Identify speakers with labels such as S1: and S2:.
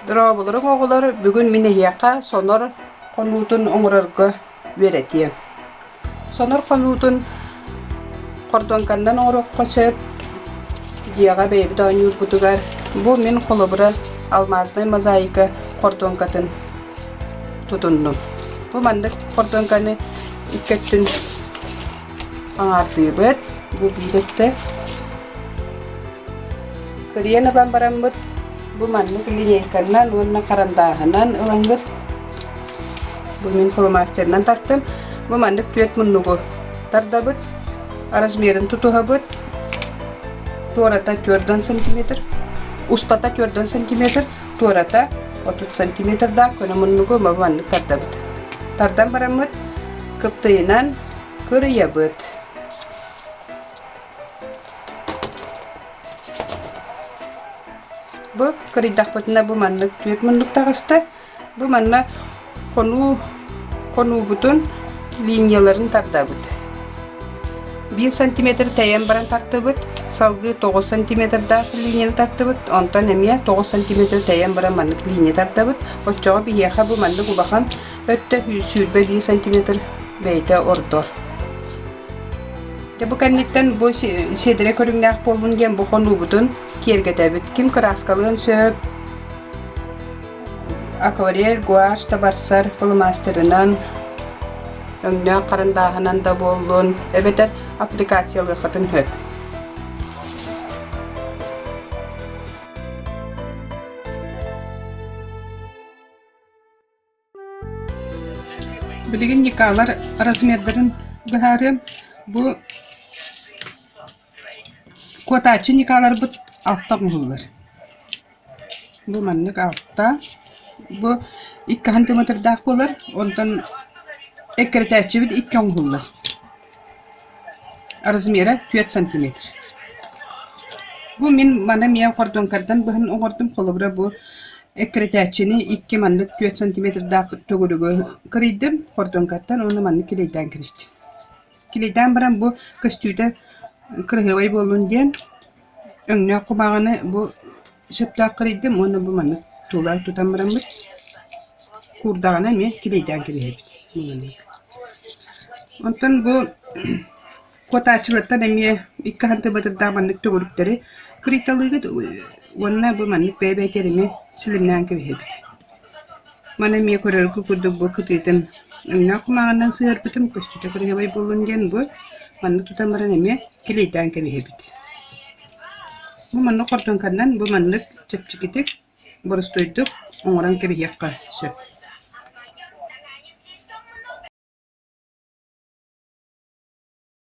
S1: Дорооболоруҥ оҕолор, бүгүн мин эһиэхэ сонор хонуутун оҥорорго үөрэтиэм. Сонор хонуутун хордуоҥканнан оҥоруохха сөп, дьиэҕэ бэйэбит оонньуурбутугар. Бу мин холобура алмазнай мозаика хордуоҥкатын тутуннум. Бу маннык хордуоҥканы икки өттүн аҥаардыыбыт. Бу биир өттө Кырыйан ылан бараммыт, бу маннык линейканнан уонна харандааһынан ылаҥҥыт, бу мин фломастерынан тартым, бу маннык түөрт муннугу тардабыт, размерын тутуһабыт, туората 40 сантиметр, устата 40 сантиметр, туората 30 сантиметрдаах көнө муннугу бу маннык тардабыт. Тардан бараммыт кыптыйынан кырыйабыт. Бу кырыйдахпытына бу маннык түөрт муннук таҕыста. Бу манна хонуу хонуубутун линияларын тардабыт. Биир сантиметр тэйэн баран тартыбыт, салгыы 9 сантиметрдаах линияны тартыбыт, онтон эмиэ 9 сантиметр тэйэн баран маннык линия тардабыт. Оччоҕо биһиэхэ бу маннык улахан өттө 21 сантиметр бэйэтэ ордор. Дьэ бу кэнниттэн бу сиэдэрэ көрүҥнээх буоллун диэн бу хонуубутун киэргэтэбит. Ким кырааскалыан сөп, акварель, гуашь да барсар фломастерынан, өҥнөөх харандааһынан да буоллун, эбэтэр аппликациялыаххытын сөп. Билигин Никалар размердарын быһаарыам. Бу куотааччы Никаларбыт алта оҥоһуллар. Бу маннык алта. Бу икки сантиметрдаах буолар, онтон эккирэтээччибит икки оҥоһуллар. Размера 4 сантиметр. Бу мин маны эмиэ хордуоҥкаттан быһан оҥордум. Холобура бу эккирэтээччини икки маннык 4 сантиметрдаах төгүрүгү кырыйдым хордуоҥкаттан уонна маннык килэйдээн кэбистим. Килэйдээн баран бу көстүүтэ кыраһыабай буоллун диэн өҥнөөх кумааҕыны бу сөптөөх кырыйдым уонна бу маннык тула тутан бараммыт куурдаҕына эмиэ килэйдээн кэбиһэбит. Онтон бу куотааччылартан эмиэ икки сантиметрдаах маннык төгүрүктэри кырыйталыыгыт уонна бу маннык бэйэ-бэйэтигэр эмиэ силимнээн кэбиһэбит. Маны эмиэ көрөргө курдук бу кытыытын өҥнөөх кумааҕынан сыһыарбытым көстүүтэ кырыһыабай буоллун диэн бу маннык тутан баран эмиэ килиэйдээн кэбиһэбит. Бу маннык хордуоҥканнан бу маннык чэпчэкитик, боростуойдук оҥорон кэбиһиэххэ сөп.